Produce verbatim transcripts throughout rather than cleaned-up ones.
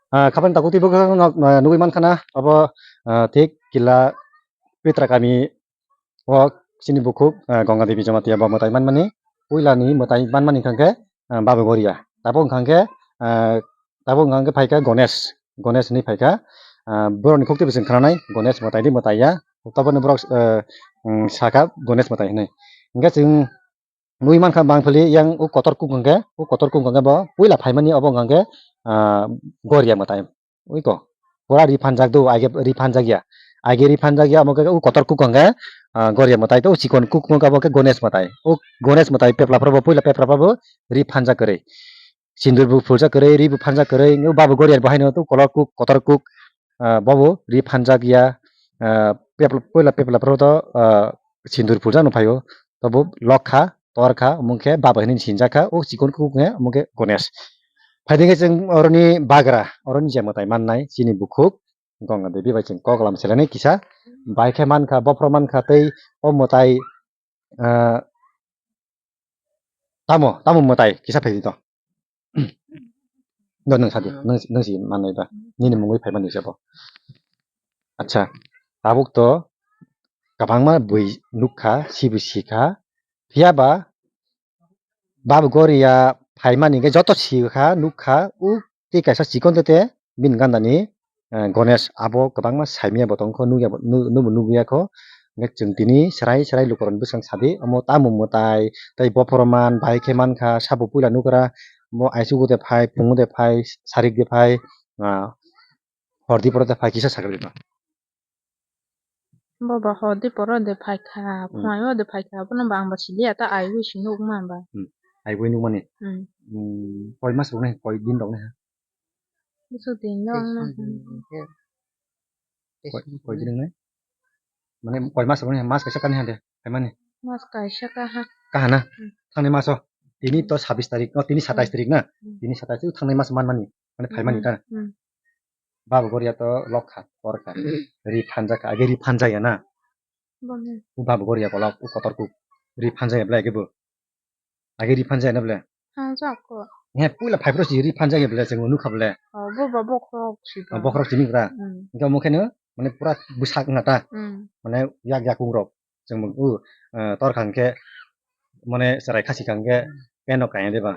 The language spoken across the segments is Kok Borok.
Ah, khapan takhuk twi bwkhak no, ah, nugwi mankha na, abo, ah, thik kila Pitra kami o chini bukhuk, ah, Ganga Devi Jamatia bo mwtai manmani, puila ni mwtai manmani hwnkha khe, ah, Baba Goria. Tabuk hwnkha khe, ah, tabuk hwnkha khe phaikha Ganesh, Ganesh hinwi phaikha, ah, borokni khuk twi bwswng khnanai, Ganesh mwtai di mwtai ya, tabukni borok, ah, um, sakha Ganesh mwtai hinwi. Hwnkhe chwng nugwi mankha bangphili yang o kotor kuk hwnkhe, o kotor kuk hwnkhe bo puila phaimani obo hwnkhe, ah, Goria mwtai. Oi ko. Pura ri phanjak do, aige ri phanjak ya. Aige ri phanjak ya, omo khe o kotor kuk hwnkhe, ah, Goria mwtai to, o chikon kuk hwnkhe abo khe Ganesh mwtai. O Ganesh mwtai pepla phoro bo puila pepla phoro bo ri phanjak kwrwi. Sindur bo phuljak kwrwi, ri bo phanjak kwrwi, o Baba Goria bo haino to kolor kuk, kotor kuk, ah, bobo ri phanjak ya, ah, pepla, puila pepla phoro to, ah, sindur phuljak no phaio. Tobo lok kha, tor kha, omo khe Baba hinwi sinjak kha, o chikon kuk khe omo khe Ganesh. Phaidi khe chwng oroni bagra, oroni je mwtai mannai, chini bukhuk, Ganga Devi bai chwng kok lam seleni kisa, bai khe mankha, bophro mankha tei o mwtai, ah, tamo, tamo mwtai kisa phaidi to. Do nwng sadi, nwng, nwng si manwi ba, nini mungwi phaimani se bo. Acha, tabuk to kwbangma bui nukha, sibu sikha, phiya ba Baba Goria phaimani hwnkhe joto sikha, nukha, u tei kaisa chikon tete bini gandani, eh, Ganesh abo kwbangma saimya bo tongkho, nukya bo, nu-, nubo nugya kho. Hwnkhe chwng tini serai serai lukurokni bwskang sadi, omo tamo mwtai, tei bophoro man, bai khe mankha, sabo puila nukra, mo aichugo de phai, phungo de phai, sarik de phai, ah, hordi poro de phai, kisa sakri no. Bo ba hordi poro de phaikha, Hmm. phunai o de phaikha, bono ba ang ba siliya ta aiwi si nukma ba. Hmm. Aiwi nukmani. Hmm. Hmm, koi mas rok nai, koi din rok nai ha? Busu din rok nai. Koi, koi din nai? Mane koi mas rok nai, mas kaisa kani ha de, phaimani? Mas kaisa kaha. Kaha na? Hmm. Thangnai maso. Tini to sabis tarik, oh, tini satais Hmm. tarik na? Hmm. Tini satais tarik thangnai mas manmani. Mane phaimani Hmm. ta? Hmm. Baba Goria to lok kha, tor kha. Ri phanjak kha, age ri phanjak ya na. Bono. U Baba Goria kolok, u kotor kuk. Ri phanjak ya bele age bo. Age ri phanjak ya na bele. Phanjak ko. He, puila phai phro si ri phanjak ya bele, chwng nukha bele. Oh, bo ba bokhorok si ba. Oh, bokhorok si nukra. Hmm. Hwnkhe omo khe no, mane pura bwsak wngkha ta. Hmm. Mane yak yakung rok. Chwng bo, u, eh, tor kha hwnkhe, mane chwrai khasi kha hwnkhe, Hmm. pant rok kaiya de ba.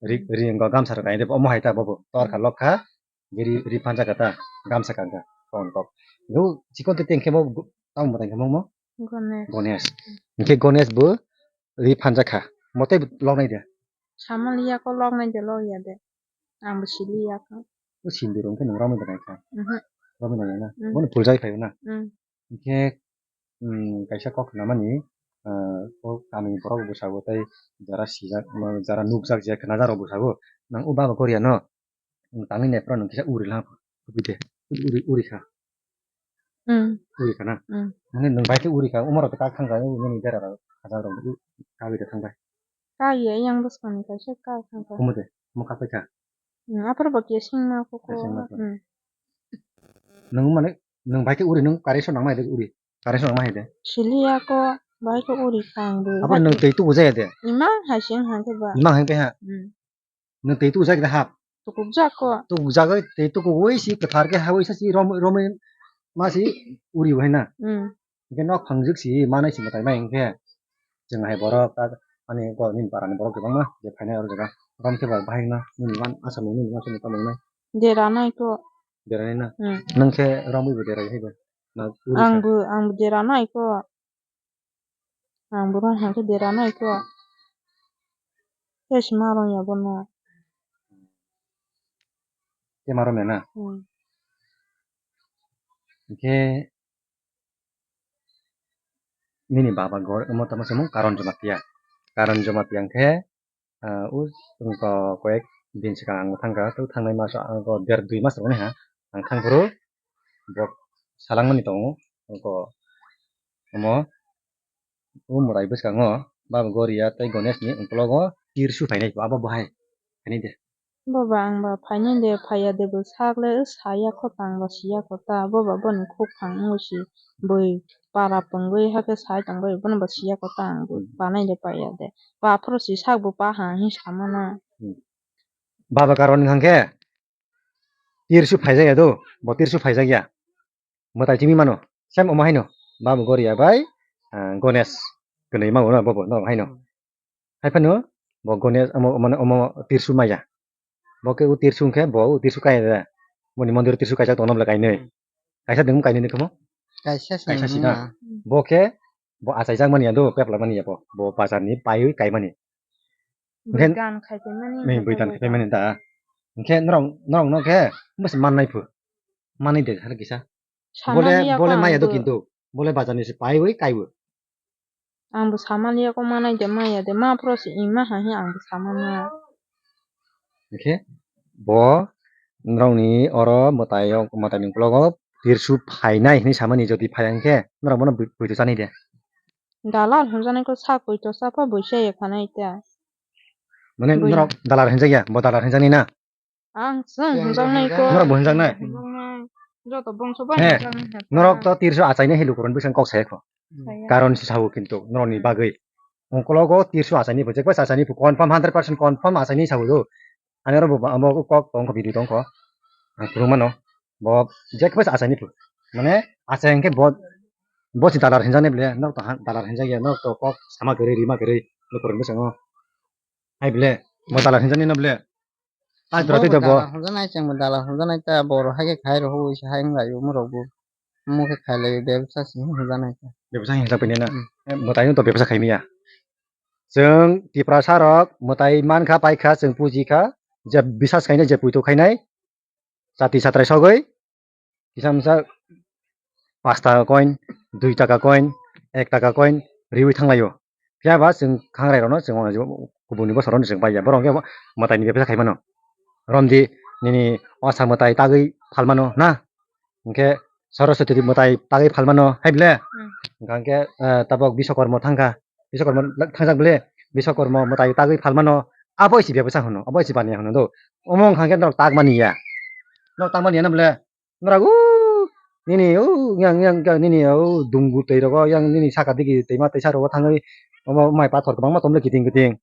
Ri, Hmm. ri wngkha gamsa rok kaiya de ba, omo hai ta bo bo. Tor kha Hmm. lok kha. Giri ri phanjak kha ta, gamsa kangkha, kon kok. Yo, chikon te tengkhe bo, tamo mwtai khe mo? Ganesh. Ganesh. Hwnkhe Ganesh bo ri phanjak kha. Mote lok nai de? Samaliya ko lok nai de, lok ya de. Ang bo siliya ko. O sindur hwnkhe nwng romwi da nai kha. Mhm. Romwi da nai na. Mm. Bono phuljai phai na. Mm. Hwnkhe, mm, kaisa kok khnamani, ah, o kami borok bwskango tei jara sijak, jara nukjak je khnajak rok bwskango. Nang o Baba Goria no, tangwi nai phano nwng kisa uri lang, uri de, uri, uri kha. Mm. Uri kha na? Mm. Mane nwng bai khe uri kha, omo rok kha thang kha, nini bera rok kha rok, kagwi de thang bai. Kagwi yang bwskang ni kaisa kha thang kha. Omo de, omo kha pai kha. Mm, aphuru bo kesing ma kho kho. Kesing ma kho. Mm. Nwng mane, nwng bai khe uri, nwng current nang ma hai de uri. Current nang ma hai de. Siliya ko, bai khe uri kha ang bo. Abo nwng twi tubu jaya de. Ima hai sing hai khe ba. Ima hai khe ha. Mm. Nwng twi tubu jaya de hap. Tukuk jak ko. Tukuk jak oi, twi tukuk oi si kwthar khe ha oi sa si rom, rom ma si uri bo hai na. Mm. Hwnkhe nok phangjwk si manai si mwtai mai hwnkhe. Chwng hai borok ta ani borok nini para ni borok kwbangma je phainai oro jaga. Rom khe ba bahai no nini man aswk nung nini aswk nung tamo wngnai. Dera nai kho. Dera nai na? Hmm. Nwng khe romwi bo dera hai ba? Na uri kha? Ang bo, ang bo dera nai kho. Ang bo rong hai khe dera nai kho. Tei se ma rong ya bono. Tei ma rong ya na? Hmm. Hwnkhe nini baba gor omo tamo se mung Karan Jamatia. Karan Jamatia hwnkhe, ah, o wngkha koyek din swkang ang thangkha, tei thangnai maso ang der dui mas rok wngkha ang thangphuru bo salangmani tongo, wngkha omo o mwtai bwskango Baba Goria tei Ganesh ni ukologo tirsu phainai abo bo hai phainai de. Boba ang ba phainai de, phaiya de bo sak le, saya kho tang ba siya kho ta, boba boni khuk phang wngwi si bui para pungwi hakhe sai tongbai, bono bo siya kho ta ang bo Hmm. panai de paiya de. Ba aphuru si sak bo pa ha hin samano. Hmm. Baba Karan hwnkhe? Tirsu phaijak ya do, bo tirsu phaijak ya. Mwtai chimi mano. Sem omo haino. Babu Goria bai, ah, Ganesh. Kwnwi ma uno bobo no haino. Haiphano bo Ganesh omo, omo, omo tirsu maya. Bo khe u tirsu hwnkhe bo u tirsu kaya da. Boni mondir tirsu kaijak tongo bwle kainwi. Kaisa dengmo kainwi ni khomo. Kaisa Kaisa sini sini na. Bo khe bo achaijak mani ya do, pepla mani ya bo. Bo bazar ni paiwi kaimani. Hwnkhe Bwdan khai paimani, ni hwnkhe bwdan khai bwdan. Paimani da. Hwnkhe norok, norok no khe bwsa mannai phu. Manwi de har kisa. Bole, samani ya bole ko maya do ang kintu. Bole bazar ni se paiwi kaiwi. Ang bo samani ya ko manai de maya de. Ma phro se ima ha hi ang bo samani ya. Hwnkhe bo norokni oro mwtai, mwtai ni ukologo tirsu phainai hinwi samani, jodi phaiya hwnkhe norok bono bui-, buitu chanai de. Dalar hwnjaknai khe sak buitu chapha buisa ya khanai ta. Mane bui- norok dalar hwnjakya, bo dalar hwnjaknai na? Ang chwng hwnjaknai khe. Norok bo hwnjaknai? Hwnjaknai. Joto bongso bai hwnjaknai khe. Norok to tirsu achainai hai lukurokni bwskango kok saya kho. Saya. Karon se sao kintu norokni bagwi. Ongkologo tirsu achaini phu, jekbai achaini phu, confirm, hundred percent confirm achaini sao do. Ani oro bo, bo kok tongkho, video tongkho. Ang phunuk mano. Bo jekbai achaini phu. Mane achai hwnkhe bo, bo si dalar hwnjaknai ble, norok to ha, dalar hwnjakya, norok to kok sama kwrwi, rima kwrwi, lukurokni bwskango. Hai ble, bo dalar hwnjaknai no ble. Tai tora twi da bo. Dalar hwnjaknai, chwngbo dalar hwnjaknai ta, borok hai khe khai rw, hai wng lai o, omo rok bo. Omo khe khai lai o, bebsa se hwnjaknai ta. Bebsa hwnjak pini na? Hmm. Eh, mwtai no to bebsa khai manya. Chwng Tiprasa rok mwtai man kha, pai kha, chwng puji kha, je bisas khainai, je puitu khainai, chati chatrai sogwi, kisa misa pash taka coin, dui taka coin, ek taka coin riwi thanglaio. Phiya ba chwng khangrai rokno chwng kubuni bosor rokno chwng paiya. Borok hwnkhe mwtai ni bebsa khai mano. Romdi nini osa mwtai tagwi phal mano na? Hwnkhe Saraswati mwtai tagwi phal mano hai ble? Hmm. Hwnkhe, eh, tabok Biswakarma thangkha. Biswakarma thangjak ble, Biswakarma mwtai tagwi phalmano, abo isi bebsa hwno, abo isi baniya hwno do. Omo wngkha khe norok tak mani ya. Norok tak mani ya na ble? Norok o nini o yang, yang, yang nini o dungu twi rogo, yang nini saka digi twima twisa rogo thangwi omo mai pathor kwbangma tongmole kiting kiting.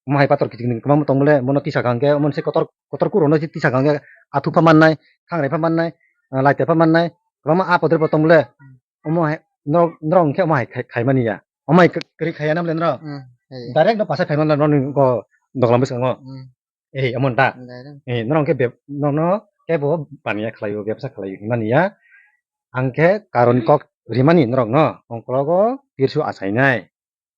Omo hai pathor kiting kiting kwbangma tongmole, mono tisa kha hwnkhe, omo se kotor, kotor kuro no tisa kha hwnkhe, athuk pha mannai, khangrai pha mannai, ah, laite pha mannai, kwbangma apodre bo tongmole. Omo hai, norok, norok hwnkhe omo hai khai, khai mani ya. Omo hai kwrwi khaiya na bole norok? Hmm, khaiya. Direct no pasa khai mani norokni go doglam bwskango. Hmm. Eh, omo da. Direct. Eh, norok hwnkhe be-, norokno kebo baniya khlaio, bebsa khlaio hinmani ya. Ang khe karon kok rimani norokno, ongkologo tirsu achainai.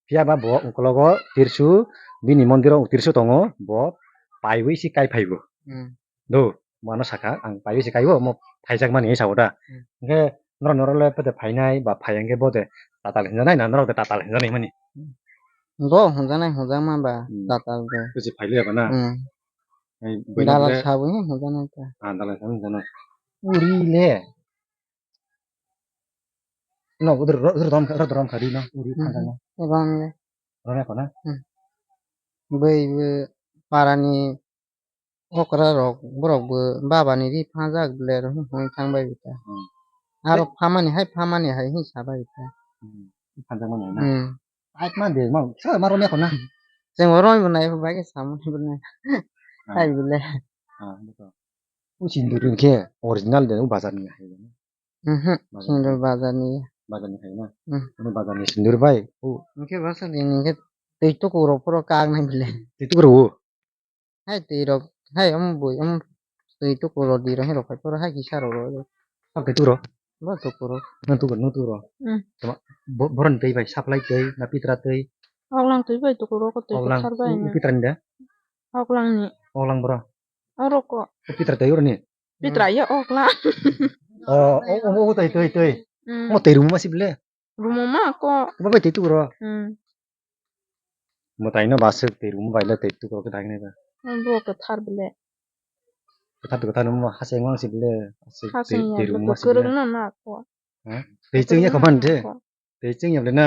Phiya ba bo ongkologo tirsu, bini mondiro tirsu tongo, bo paiwi si kai phaibo. Hmm. Do, mano saka, ang paiwi si kaibo, omo phaijak mani hinwi sao da. Hmm. Hwnkhe norok, norok le pede phainai, ba phai hwnkhe bo de tatal hinjanai na, norok de tatal hinjanai mani? Bo hinjanai, hinjakma ba, hmm, tatal de. Kuchi phai liya ba na? Hmm. Dalal sabo hinjanai ta. Ah, dalal sabo hinjanai. Uri le. No, udur ro-, udur rom, ro-, rom kha ri no, uri, mhm, phang no. Rom le. Rom ya kho na? Hmm. Bai, bai, parani okra rok, borok bo baba ni ri phajak ble ro hwn thang bai bita. Hmm. Aro phamani hai, phamani hai hin sa bai bita. Hmm. Phanjak mani hai na? Hmm. Ai ma de ma, sa ma rom ya kho na? Cheng rom bo nai bai ke sa ma bo nai. Ah. Hai bile. Ah, betul. U sindur khe original de, u bazar ni hai. Mhm, bazar ni. Sindur bazar ni. Bazar ni hai na? Hmm. Ani bazar ni sindur bai. O. Hwnkhe basa din hwnkhe twi tuku rok phoro kak nai bile. Twi tuku rok o? Hai twi rok, hai omo bui, omo twi tuku rok di rok, hai rok phai phoro hai kisa rok rok. Sab twi tuku rok? Bo tuku rok. Nang tuku, nang tuku rok. Hmm. Tama, bo-, boron twi bai, supply twi, na pitra twi? Oglang twi bai tuku rok, twi kwthar bai. Oglang, pitra ni da? Oglang ni. Oglang boro? Oro ko. O pitra twi oro ni? Pitra ya okla. Oh, oh, oh, oh, tei, tei, tei. Hmm. Oh, tei rumo ma si bile. Rumo ma ko. Ba bai tei tu ro. Hmm. Mo tai no ba se tei rumo bai le tei tu ro ke dai ne ba. Bo ke thar bile. Ke thar tu ke thar no ha se ngwang si bile. Ha se tei, tei rumo ma si bile. Kwrwng no na ko. Ha? Tei chwng ya khaman de. Tei chwng ya bole na.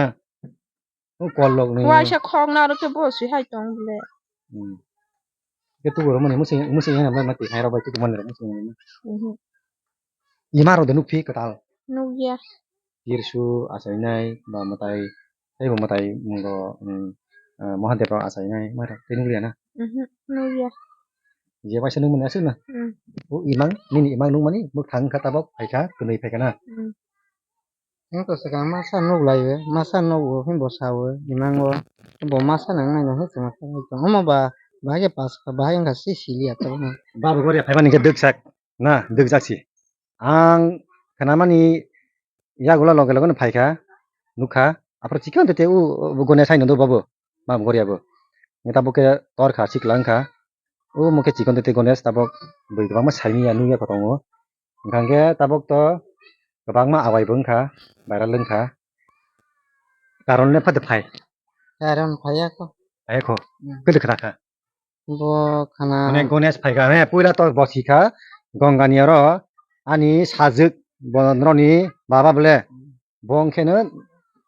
O kol lok ni. Waisa khok na ro khe bo si hai tong bole. Hmm. Khe tubu ro mani musing, musing hai na ma twi hai ro bai tubu mani ro musing. Mhm. Ima ro de nuk phi kwtal. Nuk ya. Tirsu achainai ba mwtai, tei bo mwtai mungo, hmm, eh, Mahadev rok achainai ma ro tei nuk ya na. Mhm. Nuk ya. Je waisa nungmani aswk na? Hmm. O imang, nini imang nungmani mwkhang wngkha tabok phaikha, kwnwi phaikha na? Hmm. Wngkha swkang masa nuklaio, masa nugo hwnbo sao, imango bo masa nang naina hwnwi chwngno saui tongo. Omo ba bahai khe pass kha, bahai wngkha se siliya tabukno. Babo Goria phaimani khe dwksak na, dwkjak si. Ang khnamani yagulo loge loge no phaikha, nukha, aphuru chikon tete u, u Gones haino do babo, Babo Goria bo. Tabuk khe torkha, sikla wngkha. O mokhe chikon tete Gones tabok bui kwbangma saimanya nukya kotongo. Hwnkha hwnkhe tabok to kwbangma awai bo wngkha, viral wngkha. Karon le phate phai. Karon phaiya kho. Phaiya kho. Hmm. Kwlwi khna kha. Bo khna. Mane Gones phaikha, he, puila to bo sikha, Gongani oro ani sajwk, bo norokni baba bole. Hmm. Bo wngkheno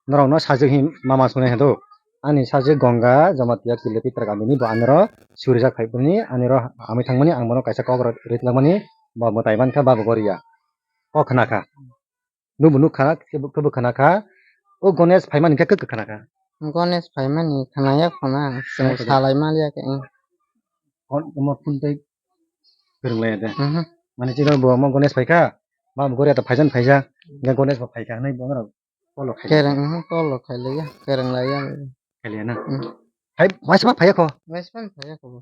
norokno sajwk hin mama swnai hado. Ani sajwk Gonga Jamatia Kilopitra Gandhini bo aniro surijak phaiphuruni aniro amai thangmani ang bono kaisa kok rw-, rwtlangmani bo mwtai mankha Babo Goria. Kok khna kha. Nwngbo nukha, kebo, kebo khna kha. O Gones phaimani khe kok khna kha. Gones phaimani khna ya khna, chwng salai maliya khe. Kon omo phun tei kwrwng laiya de. Mhm. Mane chini bo omo Gones phaikha, Babo Goria to phaijan phaija, hwnkhe Gones bo phaikha hwnwi bo norok. Kolo khailiya. Kereng, mhm, kolo khailiya, kereng laiya. Khailiya na? Mm. Hai, waisa ma phaiya kho? Waisa ma phaiya kho.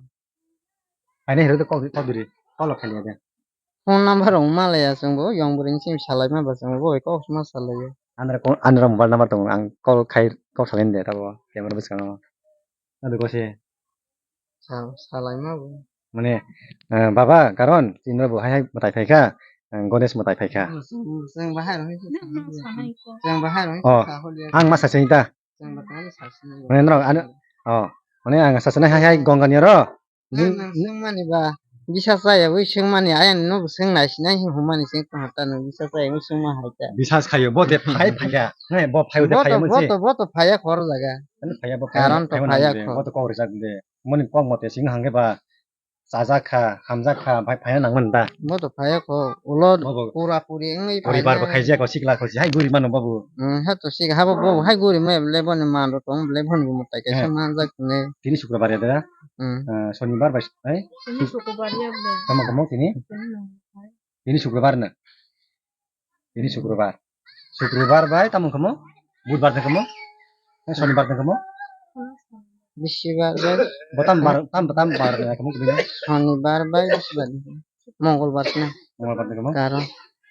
Haini hero kok, kok diri, kolo khailiya de. Phone number rok malaya chwngbo, yong bwrwini sim salaima ba chwngbo, bai kok ma salaiya. Andra ko, andra mobile number tongo, ang call khai, kok salaini de, tabo, camera bwskango. Ado kose. Sa-, salaima bo. Mane, eh, baba, karon, chini bo hai hai mwtai phaikha, eh, Gones mwtai phaikha. Hmm, chwng, chwng bahai rok hai. Chwng bahai rok hai. Oh, ang ma sasini ta. Chwng bahai rok sasini. Mane norok ano, oh, mane ang sasini hai hai Gongani oro. Nang, nang swngmani ba, bisa chaya wi swngmani, ayang no swng nai sinai hi humani swng tong ta no bisa chaya wi swngma hai ta. Bisas khayo, bo de phai phaikha. Ne, bo phayo de bo phayo to, bo mosi. To, bo to phaiya khor jaga. Ani phaiya bo phaiya. Karon to phaiya khor. Bo to kok rijak de. Moni kok mote sing hangke ba. Chajak kha, hamjak kha, bai phaiya nangmani da. Bo to phaiya kho, ulo pura puri wngwi phaiya. Poribar bo khaijak kho, sikla kho, hai guri mano babu. Hmm, ha to sik, habo bo hai guri mai bole boni man ro tong bole boni bo mutai kaisa manjak ne. Tini Sukrobar ya da? Hmm. Eh, Sonibar bai, hai? Tini Sukrobar ya bole. Tamo kamo tini? Tini Sukrobar na. Tini Sukrobar. Sukrobar bai tamo kamo? Budbar tamo kamo? Eh, Sonibar tamo kamo? Bisibar bai. Bo tam bar, tam, tam bar na kamo kamo? Sonibar bai bisibar. Mongolbar na. Mongolbar tamo kamo? Karo.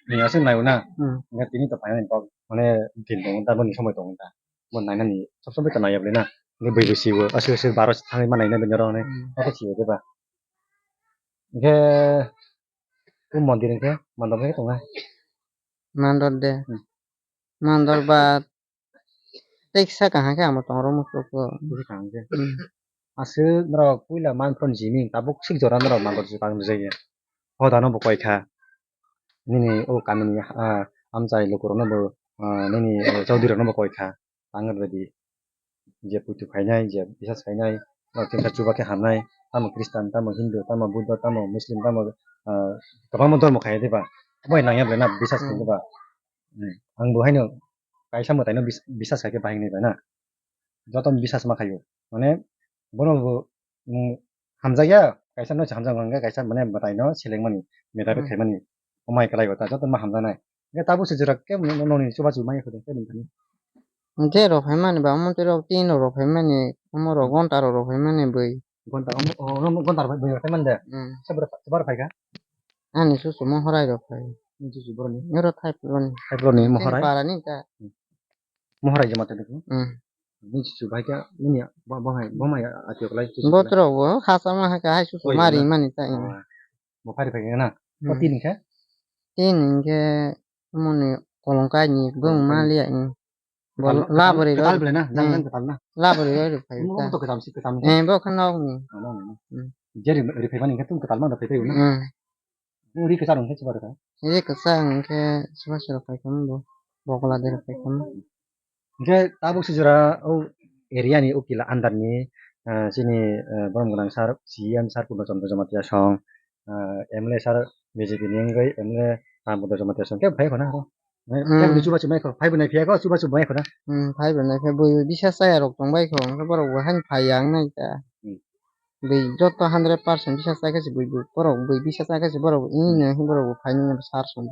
Ni asing lai na. Hmm. Nggak tini to panen kok. Mane din tong ta boni somoi tong ta. Bo nainani sob sob ta naiya bole na. Nge bui bui siwo. Aswk aswk baro thangwi ma naina bini rok ne. Hmm. Ata siwo de ba. Nge o mondir nge mandor nge tonga. Mandor de. Hmm. Mandor ba teksa kaham khe amo tong ro muchuk o. Bisi kaham khe. Hmm. Aswk norok puila manphron jiming tabuk sik jora norok mandor jikang rijaya. Hoda no bo koi kha. Nini o kamini, ah, amchai lukurok no bo, ah, nini, eh, chaudhuri rok no bo koi kha. Tang rwdi. Je puitu khainai, je bisas khainai, norok chwngsa chuba khe hamnai, tamo Christian, tamo Hindu, tamo Buddha, tamo Muslim, tamo, ah, kwbangma dormo khai diba. Bai nangya bai na bisas khai diba. Hmm. Ang bo haino kaisa mwtaino bis-, bisas khai khe bahai nai bai na. Joto bisas ma khaio. Mane bono bo, mm, hamjakya, kaisa no hamjak mangkha, kaisa mane mwtaino selengmani, medabi khaimani, omai kwlai o ta joto ma hamjaknai. Hwnkhe tabuk se jora kebo no, noni chubachu manya khe kebo thani. Hwnkhe rok phaimani ba, omo twi rok tin rok phaimani, omo rok gonta rok rok phaimani bui. Gonta, omo, o, omo gonta rok bui rok phaimani de. Hmm. Sabra, sabra phaikha? Ani susu mohorai rok phai. Ani susu boroni? Oro thai boroni. Thai boroni mohorai? Parani ta. Hmm. Mohorai jema tadi ko? Hmm. Ni chuchu bai kha, nini bo, bo hai, bo mai ati oklai chuchu. Bo tro bo, khasa ma hai ka hai chuchu mari mani ta. Bo phari phai na. Bo tin khe? Tin khe moni kolongkai ni bung ma liya ni. Bo labri ro. Ketal bole na, jang jang ketal na. Labri ro phai ta. Bo to ketal si ketal. Eh, bo khan nok ni. Jeri ri phai mani khe tum ketal ma da phai phai na. Hmm. Ri kwchar hwnkhe chuba rwkha? Ri kwchar hwnkhe chuba se rwkha khe bo, bokla de rwkha khe. Hwnkhe tabuk se jora o area ni o kila under ni, ah, chini, ah, borom gwnang sir, C E M sir Purno Chandra Jamatia song, ah, M L A sir B J P ni wngwi M L A Ram Purno Jamatia song khe phai khona aro. Hmm. Khe chuba chuba kho, phai bo nai phiya kho, chuba chuba kho na. Hmm, phai bo nai phiya, bui bisa chaya rok tong bai kho, hwnkhe borok bo haino phai ya wngnai ta. Hmm. Bui joto hundred percent bisa chai khe se bui bo, borok bui bisa chai khe se borok bo, hmm, ini borok bo phaini sar song.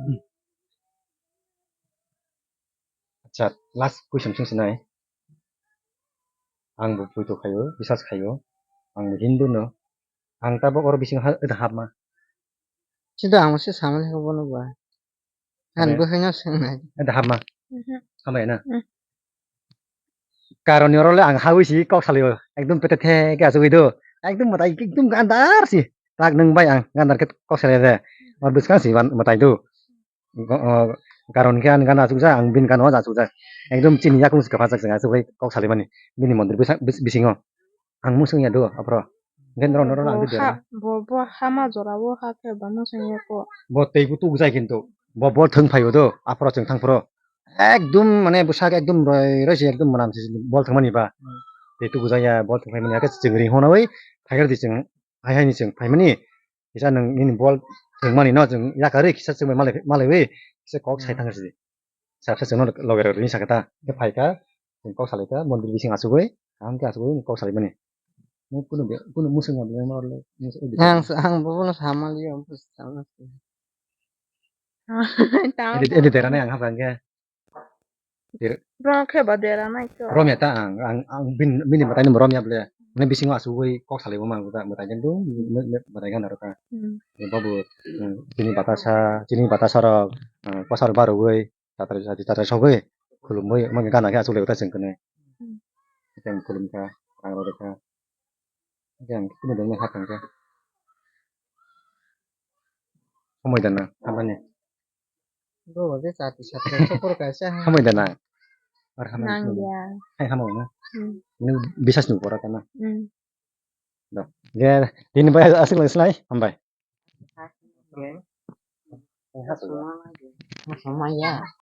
Acha, last question sung sinai. Ang bo puito khayo, bisas khayo. Ang bo Hindu no. Ang tabok oro bising ha, eda hapma. Sida ang se samani ko bono ba. Han bo haino sung nai. Eda hapma. Mhm. Hamai na. Mm. Karon ni oro le ang hawi si kok salio. Ekdom pete the ke asugwi do. Ekdom matai ekdom gandar si. Tak nung bai ang gandar ke kok salio de. Or buskang si ban matai do. Go-, o, karon khe ani gana achukjak, ang bini gana o achukjak. Ekdom chini yakung se kwphajak chwng achugwi kok salimani. Bini mondir bwsa-, bis-, bisingo. Ang muchung ya do, aphro. Hwnkhe norok, norok ang bo khe ha, dera. Bo, bo hama jora o ha khe ba muchung ya kho. Bo tei bo tugjai kintu. Bo bol thwng phaio do, aphro chwng thang phro. Ekdom mane bwsak ekdom roi, roi se ekdom mwnam se bol thwngmani ba. Hmm. Tei tugjak ya, bol thwng phaimani ya khe chwng ring honawi, phai khe di chwng, hai hai ni chwng phaimani. Kisa nwng nini bol thwngmani no chwng yakarwi kisa chwngbai malai, malaiwi kisa kok sai, hmm, thangsi. Saksa chwngno loge rok ring sakha ta. Khe phaikha, chwng kok salaikha, mondir bising achugwi, kaham khe achugwi kok salaimani. Nwng kunu be, kunu muchung ya bwlai ma orle, muchung ya. Ang sa-, ang bono sama liya, ang bono sama liya. Tamo. Edi, edi deranai ang hapang khe. Bro khe ba dera nai khe. Romya ta ang, ang, ang bin, bini mwtai no romya ble. Mane bisingo asugwi kok salai bo mang ta, mwtai jan dum, me, me, mwtai gana rok. Hmm. Babu, hmm, chini batasa, chini batasa rok, hmm, kwcharo barogwi, tatai, tatai, tatai sogwi, khulumwi, omo gana khe asugwi ta chwng khe. Hmm. Khulum kha, rang rw kha. Yang kunu dong ha tang khe. Somoi dana, hamani. Bro, je chati chati chopor kaisa ha. Hambai da na? Ar hambai. Nang ya. Hai hambai na? Hmm. Nung bisas nung pora kana? Hmm. Do. Ge, tini bai asik lai slai, hambai. Hai, ha. Sama ya.